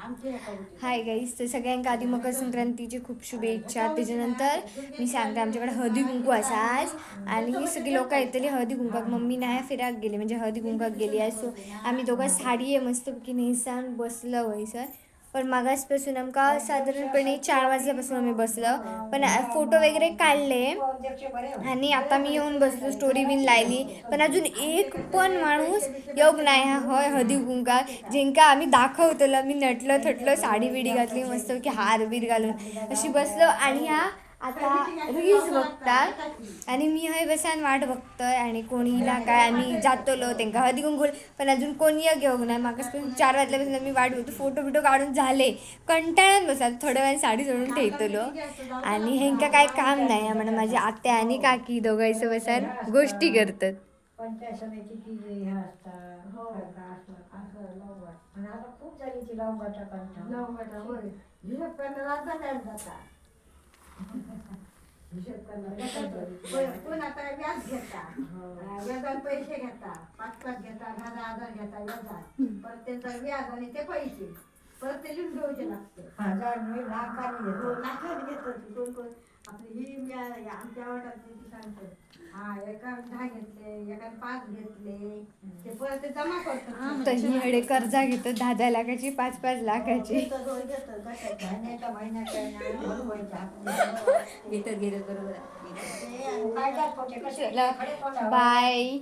Hi guys, तर सगळ्यांका आधी मकर संक्रांतीची खूप शुभेच्छा. त्याच्यानंतर मी सांगते, आमच्याकडे हळदी कुंकू असा आज आणि ही सगळी लोक येतली हळदी कुंकाक. मम्मी नाही फिराक गेली, म्हणजे हळदी कुंकाक गेली आहे. सो आम्ही दोघं साडी आहे मस्तपैकी नेसान बसलं वयसर. पण मागासपासून आमका साधारणपणे 4 वाजल्यापासून आम्ही बसलो, पण फोटो वगैरे काढले आणि आता मी येऊन बसलो, स्टोरी बिन लायली, पण अजून एक पण माणूस योग नाही हा हय हळदी कुंका, जेंका आम्ही दाखवतलो. मी नटलं थटलं, साडी बिडी घातली मस्तपैकी, हार बीर घालून अशी बसलो आणि ह्या आता रील्स बघतात आणि मी हय बसान वाट बघतोय आणि कोणीला काय आम्ही जातलो तेंका हळदी कुंकू, पण अजून कोणी घेऊक नाही. मागासपासून 4 वाजल्यापासून मी वाट बघतो. फोटो बिटो काढून झाले, कंटाळून बसाल, थोड्या वेळाने साडी सोडून ठेवतलो आणि हेंका काय काम नाही म्हणून माझी आत्या आणि काकी दोघांचं बसान गोष्टी करतात. पंचायत समिती ती जे हे असतात, हो. काय असलं का. असं लवंगाट. आणि आता खूप झाली ती लवंगाटा कंठा. लवंगाटा, होय. हिशोब करणारा गटात जाता. हिशोब करणारा कोण कोण आता व्याज घेता, हो. व्याजाने पैसे घेता, 5-5 घेता, 10-10 हजार घेता व्याजात, परत त्यांचा व्याज आणि ते पैसे परत ते लिहून घ्यायचे लागते. हजार मी लाखाने हो, घेतो. लाखात घेतात कोण कोण. आपली ही आमच्या वाटात ती सांगते, हा एका 10 घेतले, एका 5 घेतले, ते परत ते जमा करतात. तर ही हडे कर्जा घेतात 10-10 लाखाची, 5-5 लाखाची. घेतात, हो, घेतात गटात. महिन्याच्या महिन्याच्या ना भरवायचे हप्ते. घेतात घेतात, बरोबर आहे. ते आणि कायद्यात कोठे कसे चला खडे तोंडावर. बाय.